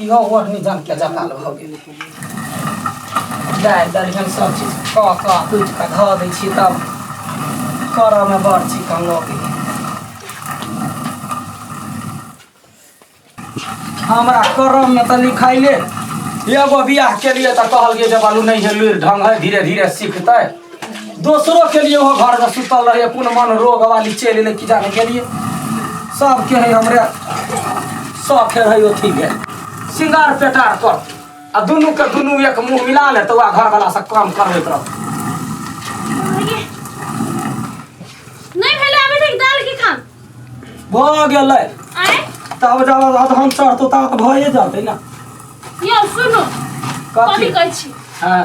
इहो ओढ़नी जान के जकाल भऽ गेलै। दालि दलहन सब चीज कऽ कऽ कुटि कऽ धऽ दै छी, तब करऽमे बड़ चिकन लगै। हमरा करममे तऽ लिखाइले एगो बियाह केलिए तऽ कहलकै जे बालू नहि है लुरि ढंग है, धीरे धीरे सीखतै। दोसरो के लिए ओहो घरमे सुतल रहै, कोन मन रोग वाली चलि एलै की जाने गेलिए। सबके है हमरे शौक है अथी भेल सिंगार पेटार कर आ दुनू के दुनू एक मुँह मिला ले तऽ वएह घरवाला से काम करबैत रह। नहीं भेलै अभी तक दाल के काम? भऽ गेलै। आय? तब जब अधहन चढ़तौ तब तऽ भए जेतै ने। यौ सुनू। कथी? कथी कहै छी? हँ।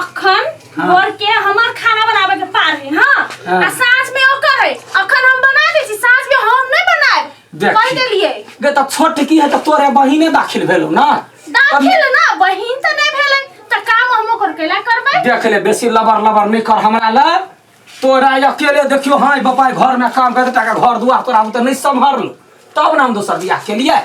अखन हाँ। भोर के हमर खाना बनावे के पार है। हाँ। हाँ। आ साँझ में ओकर है। अखन हम बना दै छी, साँझ में हम नहीं बनाएब। देख। कह देलिए। गे तऽ छोटकी है तऽ तोरे बहिने दाखिल भेलौ ना? दाखिल ना, बहिन तऽ नहीं भेलै तऽ काम हम ओकर कैला करबै? देख ले, बेसी लबर लबर नहीं कर हमरा लए। तोरा अकेले देखियो हाँ बपाई घर में काम करते टाका घर दुआर तोरा तऽ नहीं सम्हरल तब ने हम दोसर बियाह केलिए।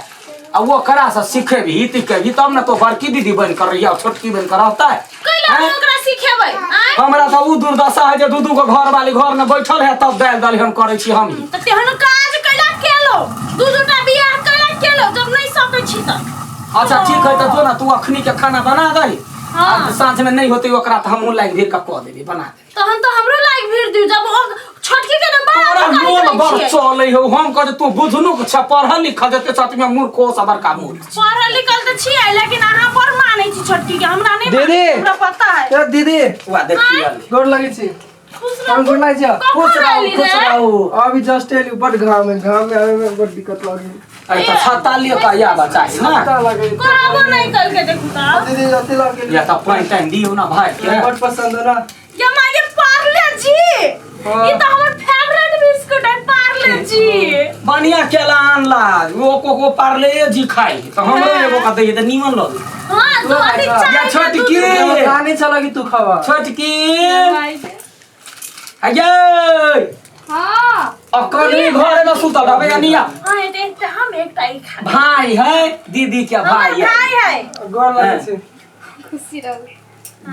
आ वो करा से सीखेबही तिखेबही तब ने तो बड़की दीदी बन कर रही और छोटकी बन कर रहता है। कैला हम हैं? ओकरा सिखेबै? आँय? हमरा तऽ उ दुर्दशा है जे दू दू गो घर वाली घर में बैठल है तब दालि दलहन करै छी हम ही। तऽ तेहन काज कैला केलो, दू दूटा बियाह कैला केलो जब नहीं सकै छी तऽ? अच्छा ठीक है, तऽ जो ना तू अखनी के खाना बना दही। हाँ। आ साँझ में नहीं होते ओकरा तऽ हमहूँ लागि भीड़ के कऽ देबी, बना देबी। तहन तऽ हमरो लाइक भीड़ दियौ जब ओ छोटकी के नंबर तोरा लोल बड़ चलै हौ। हम कहै तू बुझनुक छ, पढ़ल लिखल जते छथिन मूर्खो से बड़का मूर्ख। पढ़ल लिखल तऽ छियै, लेकिन अहाँ बड़ मानै छी छोटकी के, हमरा नहि दीदी। मानै छी, हमरा पता है। ए दीदी। वा देखिए। गोर लगै छी। खुश हम रहू। गोर लगै छी। कखन खुश रहू। एली खुश रे? रहू। अभी जस्ट एली, बड घाम है, घाम में आवे में बड दिक्कत लगी। अरे तऽ छत्ता लिअ तऽ या बचाई ना। छत्ता लगे। कहबो नहि कलकै, देखू तऽ। दीदी अथी लगे। या तऽ पानि तानि दियौ ना भाई के। बड पसंद है ना। ये माये पार्ले जी। हाँ। ये तो हमर फेवरेट बिस्कुट है पार्ले जी। बढ़िया केला आनला ओ को को पार्ले जी खाई तऽ हमरो हाँ। एगो के दैए तऽ नीमन लगे। हां, तो अभी या चाय या के छोटकी। दूध। खाने चला कि तू खावा। छोटकी। भाई के। अये। हाँ। अकनी घर में सुतल रहबै अनिया। हां, ये देखते हम एकटा ई खा। भाई है दीदी के हमर भाई है। भाई है। गोर लगै छी। खुशी रहू।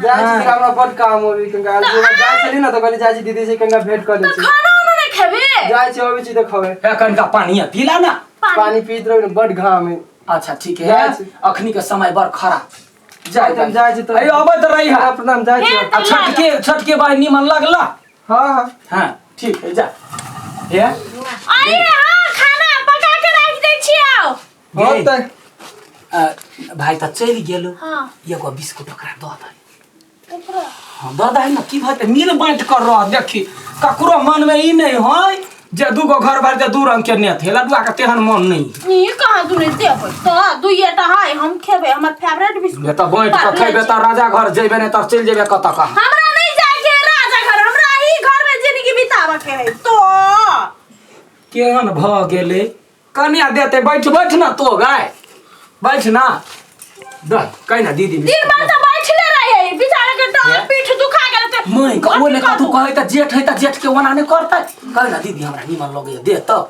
जाइ छी, हमरा बड काम होबी कंगा। जाइ छली ना तऽ कहली जाइ छी दीदी से कंगा भेंट कर लै तो छी। खाना उना नहीं खेबे? जाइ छी, अबै छी तऽ खबै। ए कनिका पानी पीला ना। पानी पीत रहू ने, बड घाम है। अच्छा ठीक है। जाइ छी। अखनी के समय बड़ खराब जाय। हम जाइ छी तऽ। अरे अबैत रही है। प्रणाम, जाइ छी। हे, आ छोटके छोटके भाई निमन लगला। हाँ हाँ। हाँ ठीक है, जा। हे अरे हाँ, खाना पका के राख दै छी आओ। बहुत गे, तऽ भाई तऽ चलि गेलो। हाँ। एगो बिस्कुट ओकरा दऽ दही। ओकरा? हाँ दऽ दही ने, की भऽ मिल बाँटि कर रह। देखी ककरो मनमे ई नहि होय जे दूगो घर बार जे दू रंग के नेत है, लडुआ के तेहन मन नहीं। ई कहाँ दुने देबै तऽ दुइएटा है, हम खेबै, हमर फेवरेट बिस्कुट। ने तऽ बाँटि कऽ खेबै तऽ राजा घर जैबे, नहि तऽ चलि जेबै कतऽ कहाँ। हमरा नहीं जाए के है राजा घर, हमरा ही घर में जिंदगी बितावे के है तो। केहन भऽ गेलै कन्या देते। बैठ बैठ ना तो गाय, बैठ ना दह कहि ना दीदी। दिन भर तो बैठले रहे बेचारा के डाँड़ हे? पीठ दुखा गेल ते। मैं ओ ने कथी कतू कहै तऽ जेठ है तऽ जेठ के ओना नहि करतै। कहि ना दीदी, हमरा निमन लगैया, दे तऽ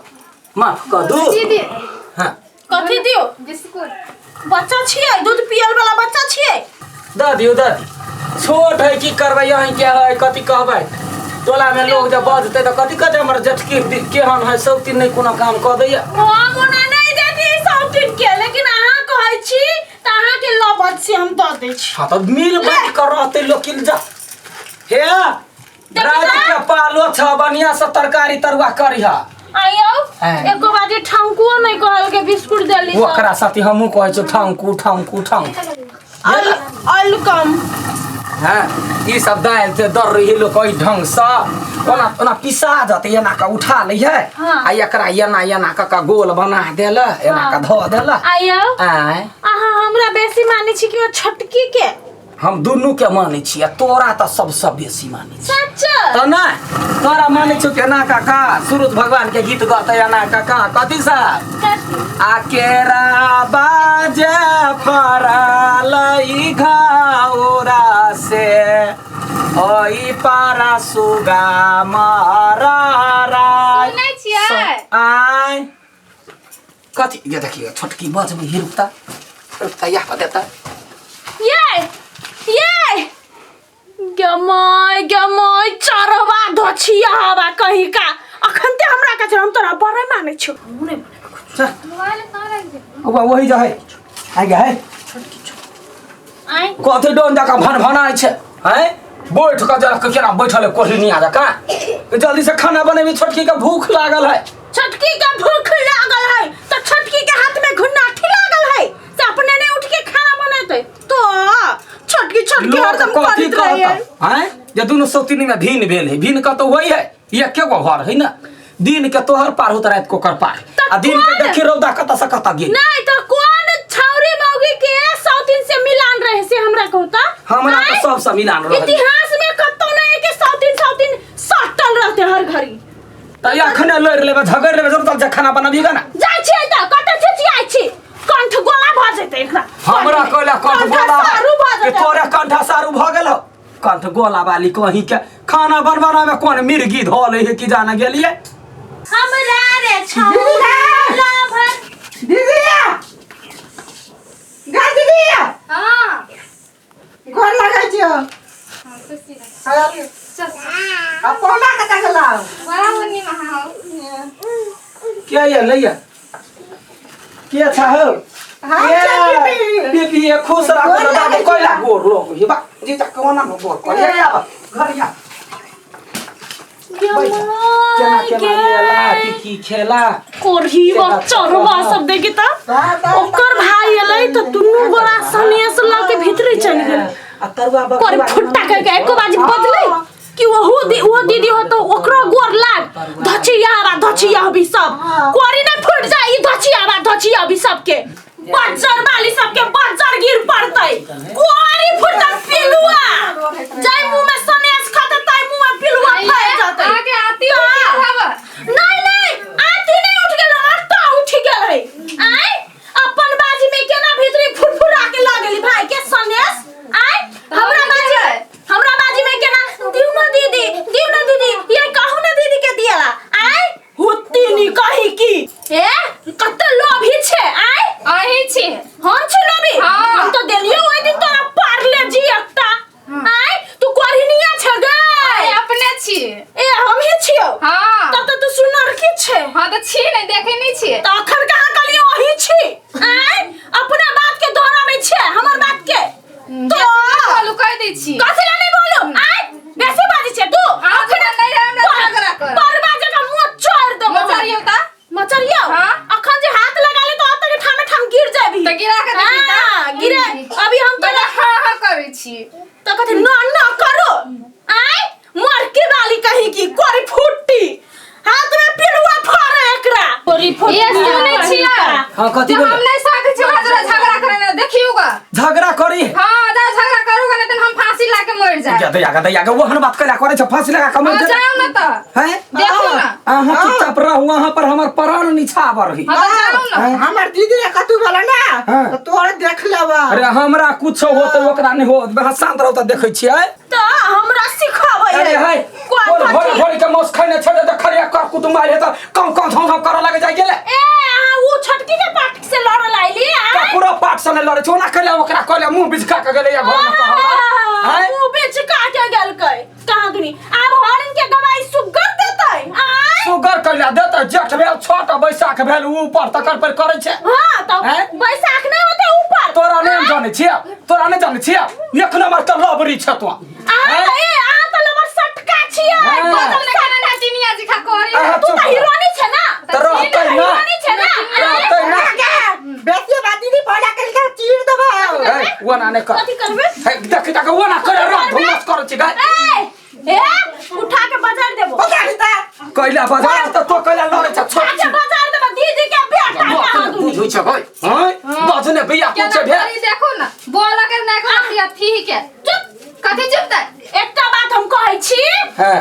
माफ कऽ दू। दीदी। हाँ। कथी दियो? बिस्कुट। बच्चा छियै, दूध पियल वाला बच्चा छियै। दऽ दियौ, दऽ दियौ, छोट है की करबै, अहीं के है कथी कहबै। टोला में लोग जब बजतै तऽ कथी कहतै, हमर जेठकी केहन है, सब दिन नहि कोनो काम कऽ दैया। हम ओना नहीं देती सब दिन के, लेकिन अहाँ कहै छी तऽ अहाँ के लबत से हम दऽ दै छी। हाँ तऽ मिल बाँटि कऽ रहतै लोक की जा। हे रात के पालो छ, बढ़िया से तरकारी तरुआ करिह। आइयो। हैं। एको बाजी ठंकुओ नहीं कहल के बिस्कुट देली तऽ। ओकरा साथी हमहूँ कहै छियौ ठंकू ठंकू ठंकू। अल अलकम। हैं ई सब दालि से दर रही लोक एहि ढंगसँ ओना ओना पिसा जतै, एना कऽ उठा लै है। हाँ। आ एकरा एना एना कऽ कऽ गोल बना देल, एना कऽ धऽ देल। आइयो। आँय। अहाँ हमरा बेसी मानै छी कि ओ छोटकी के? हम दुनू के मानै छी आ तोरा तऽ सबसँ बेसी मानै छी। सच? तऽ नहि तोरा मानै छौ केना काका सूरज भगवान के गीत गतै एना काका कथी साहब आ केरा बाजे फरलई घाउरा से ओई पारा सुगा मारा राय। सुनै छियै? आय कथी ये देखियो छोटकी बजबै हिरुकता। तैयार कऽ देता। ये ये गमाय गमाय चरवा धछिया हवा कहीं का अखन ते हमरा का हम तोरा बड़े मानै छियो मुने चल मोबाइल कहाँ रख दे अब वही जो है आ गया है। आय कथी डोन जका भन भनाइ छै हैं बैठ कऽ जरा केना बैठल है कोहनी आ जका जल्दी से खाना बनेबी छोटकी के भूख लागल है। छोटकी के भूख लागल है तो छोटकी के हाथ में घुन्नाठी लागल है से अपने नहीं उठ के खाना बनेते तो छोटकी छोटकी लोग हरदम कथी करैत रहे है। कहता हैं जे दुनू सौतिनी में भिन्न भेल है भिन्न कतौ होइ है एके गो घर है ना दिन के तोहर पार होत रात को कर पार तऽ आ दिन के कोन? देखी रौदा कतऽ से कतऽ गेल। नहीं तो कौन छौरी मौगी के सौतीन से मिलान रहे से हमरा कहता हमरा तऽ आँय? सब से मिलान रहल। इतिहास में कतौ नहीं है कि सौतीन सौतीन सटल रहते हर घड़ी। तऽ अखने लड़ि लेबै झगड़ि लेबै जब तक जे खाना बनबिही ना। जाइ छियै तऽ कतऽ चिचियाइ छी कंठ गोला भऽ जेतै एकरा। हमरा कहला कंठ गोला सारू भऽ कि जेतै। तोरे कंठा सारू भऽ गेल हौ। कंठ गोला वाली कहीं के खाना बनवाना में कोन मिर्गी धऽ लै है कि जाने गेलियै। हमरा रे छौरा भर दीदी गा दीदी हाँ गोर लगै छियौ। हाँ खुशी रह चल। आ पौना कतऽ गेलौ? बड़ा मुन्नी महा हो। के ये लैया के छा हो? हाँ, ये पीपी। पीपी ये खुश राखो गोर दादा लागै कोइला छियौ। गोर लोग ये बा जी जा कोना में गोर कर ये आब घर या केना केना लेला की की खेला कोढ़ी चरवा सब देखी त ओकर भाई एलै त दुनू गोरा सनेस लऽ के भीतरे चलि गेल। आ तरुआ कोरी बकरुआ फुट्टा के एको बाजी बदलै कि ओहू दी ओ दीदी हो तो ओकरो गोर लाग धचिया बा धचिया भी सब कोरी नै फुट जाई ई धचिया बा धचिया भी सबके बज्जर वाली सबके बज्जर गिर पड़तै कोरी फुटत पिलुआ जाय मुंह में सनेस खतै ताई मुंह में पिलुआ फैल जतै। आगे आती हो हवा। नहीं नहीं आती नहीं उठ गेल आटा उठ गेल है। आय अपन बाजी में केना भीतरी फुरफुरा के लगली भाई के सनेस। आय हमरा बाजी हमरा बाजी में केना दिउ न दीदी दिउ न दीदी ये कहू न दीदी के दियाला। आय हुत्ती नी कही की ए कते लोभी छे। आय अही छी हम छी लोभी। हाँ। हम तो देलियो ओइ दिन तोरा पारले जी एकटा। आय तू कोढ़िनिया छे गै। अरे अपने छी। ए हम ही छियो। हाँ। तब तो तू सुनर की छे। हाँ तो छी नहीं देखे नहीं छी। त अखन कहाँ कहलियो अही छी। आय अपना बात के दोहराबै छे हमर बात के तो बोलू कह दै छी। कथी ला नहीं बोलू? आय बेसी बाजै छे तू। हाँ, अखन नहीं रहे हमरा झगड़ा कर। परबा जकाँ मुँह चोर देबो। मचरियौ त? मचरियौ? हाँ। अखन जे हाथ लगा ले तो अब तक ठामे ठाम गिर जाबी। त गिरा के देखी त? हाँ, गिरे। अभी हम तोरा तोरा हाँ हाँ करै छी। त कथी न न करो। आय मरकी वाली कहीं की कोरी फुट्टी हाथ में पिलुआ फरे एकरा। कोरी फुट्टी ये सुनै छियै? हाँ, कथी जे बोले? हम नहीं सकै छी ओकरा जोरा झगड़ा करे ना देखियौ गा। झगड़ा करी। हाँ जा झगड़ा करूगा नहीं तो हम फांसी ला के मर जाए। दैया दैया दैया ओहन बात करा करे छै फांसी लगा के मर हाँ, जाए। जाओ ना त। हैं? देखो ना। अहाँ चुपचाप रहू वहाँ पर हमर प्राण निछावर रही। हाँ तो जाओ ना। हमर दीदी रे कतू वाला ना हाँ। तो तोरे देख लेबा। अरे हमरा कुछ हो तो ओकरा नहीं हो अहाँ शांत रहू तऽ देखै छियै। त हमरा सिखाबै अरे है कोन कोन कथी? भोरे भोरे के मौस खैने छे तऽ खरिया कर कुटुम्ब आइल तऽ कौ कौ धौ धौ करऽ लगे जाइ गेलै। ए अहाँ उ छोटकी के पाट से लड़ल आइली? आय? ककरो पाट से नहि लड़ै छै ओना कहले ओकरा कहले मुँह बिझका के गेलै या घर में कहल। आँय? मुँह बिचका के गेलकै कहाँ दुनी आब हरिन के दवाई सुगर देतै। आय सुगर कैला देतै जेठ भेल छठ बैसाख भेल उ ऊपर तकर पर करै छै। हां त आँय? बैसाख नहि होतै ऊपर। तोरा नहि जानै छियै तोरा नहि जानै छियै एक नंबर के लबरी छै तो। अहाँ त ए अहाँ त लबर सटका छियै। हाँ। बदल ने केना नचिनिया जी खा करी। अहाँ तू चुप त रह। हीरोनी छै ना। तऽ रहतै ना। हीरोनी छै ना। रहतै ना। बेसी बात दीदी पौना कल के चीर देबो। है ओना नहि कर। कथी करबै? है देख देख ओना करे रह धुमस करै छी गाय। ए ए उठा के बाजार देबो। पकड़ ता। कैला बाजार तऽ तो कैला लड़ै छै उठा छोट के बाजार देबो दीदी के बेटा कहाँ दुनी। बुझै छै गै। हैं बजने बिया केना कुछ भेल। करी देखो ना बोला के नहीं करी अथी के चुप कथी चुपतै? एकटा बात हम कहै छी। हां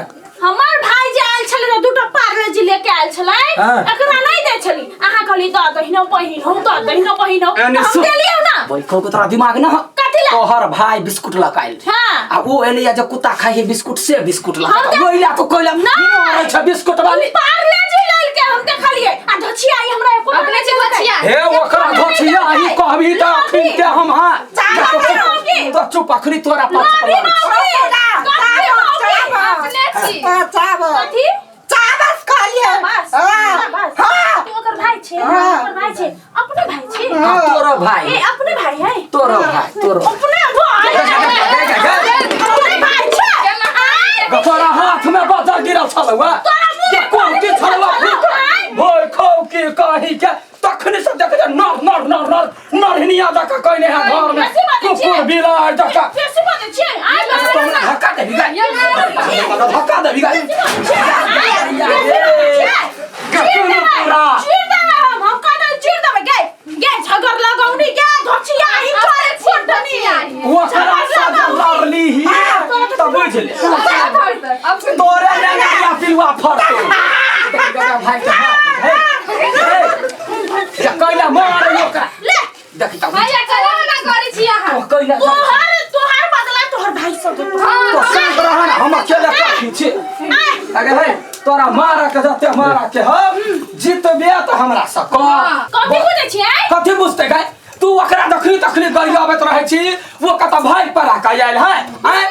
हमर भाई जे आयल छलै ने दूटा पार्ले जी लेके आयल छलै हाँ। एकरा नहीं दै छली। अहाँ कहली दऽ दहिनो बहिन हौ दऽ दहिनो बहिन हौ एने हम सुन। देलियौ ना। बैठो के तोरा दिमाग न हो। कथी ला? तोहर भाई बिस्कुट लऽ के आयल। हाँ। आ ओ एलैया जे कुत्ता खाइ है बिस्कुट से बिस्कुट लऽ हम के तऽ- ओहि ला तो कहला नहि। मारै छै बिस्कुट वाली। पार्ले जी लैलके हमरा। हम देखलिए आ धोछिया आई हमरा एको अपने छी धोछिया। हे ओकरा धोछिया ही कहबी त अखन के हम हां चावल तो चुप अखनी तोरा पाछ लोभी पर मौगी कथी मौगी अपने छी चावल कथी चावल कहलिए बस हाँ, बस हाँ। तू ओकर भाई छे हाँ। ओकर भाई छे अपने भाई छे हाँ, तोरो भाई ए अपने भाई है तोरो भाई तोरो अपने भाई अपने भाई छे आय तोरा हाथ में बजर गिरल छलौ के कोन के छलौ भोय खौ के कही के तखने से देख जे नर नर नर नर नरहिनिया दक कहने है घर में बेसी बाजै छियै। कुकुर बिलाड़ दक बेसी बाजै छियै आय तोरा धक्का देबी गाय धक्का देबी गाय चीर देबै हम कहै चीर देबै गे गे झगड़ लगौनी गे धोछिया ही चोरे फोटनी ओकरा साथ लड़ली ही त बुझ ले अब तोरे नंगिया पिलुआ फरतो भाई के हे कैला मार ओकरा ले देख त भैया चलो ना करै छी अहाँ कैला तोहर तोहर बदला तोहर भाई सब तो शांत रह ना हम अकेले काफी छी अगे है तोरा मारा के जते मारा के हम जीतबे त हमरा से कर कथी बुझै छियै कथी बुझते गाय तू ओकरा दखनी तखनी गरी आबैत रहै छी वो कत भाई पर आ के आयल है आँय?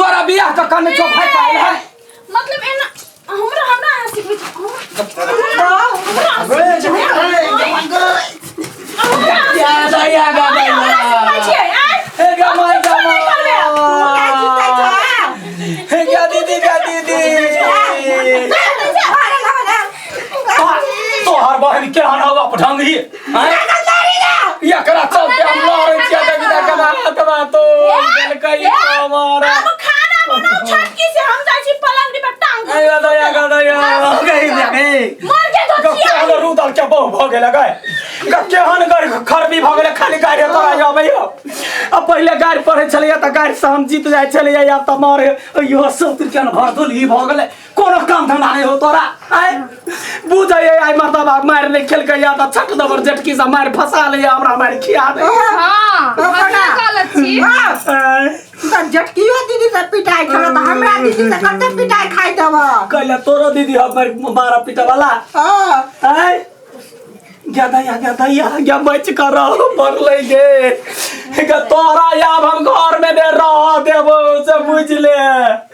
तोरा बियाह के कने छो भाई के आयल है मतलब एना हमरा हमरा अहाँ सिखबै छी हमरा या दैया गा हमरा सिखबै छियै आय हे गा माय गा नहीं करबै। तू जीतै छा हे गा दीदी गा दीदी तोहर बहन केहन हौ अपढंग ही आँय? एकरा चलते हम लड़ै छियै देखि देख हाथ में तो देलकै हमारा अब खाना बनाउ छटकी से हम जाइ छी पलंग पर टांग अरे दया गा दया गई गई मर के धोछिया केहन रुदल के बहु भऽ गेल गए केहन गर खरबी भऽ गेलै खाली गारि तोरा अबैयो आ पहिले गारि पढ़ै छलैया तऽ गारि से हम जीत जाइ छलैया आब तऽ मर इहो सब केहन भरदुल ही भऽ गेलै कोनो काम धंधा नहि हो तोरा आय बुझैया आइ मर्दबा मारि नहि खेलकै या तऽ छट दबर जेटकी से मारि फंसा लैया हमरा मारि खिया दे हां हमरा कहलक छी आय, तऽ झटकियो दीदी से पिटाइ खेलऽ तऽ हमरा दीदी से कते पिटाइ खाइ देबऽ कैला तोरो दीदी हमर मारा पीटा वाला हाँ आय गया गया दैया गया बच कर रहो मरलै गे गे तोरा आब हम घर में ने रह देबो से बुझ ले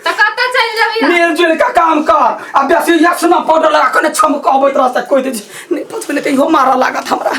त कतऽ चलि जेबै मिलजुल के काम कर आ बेसी यक्षना पाउडर लगा कने छमक अबैत रहत कोइ दे नहि पछबे नहि तऽ इहो मारऽ लागत हमरा।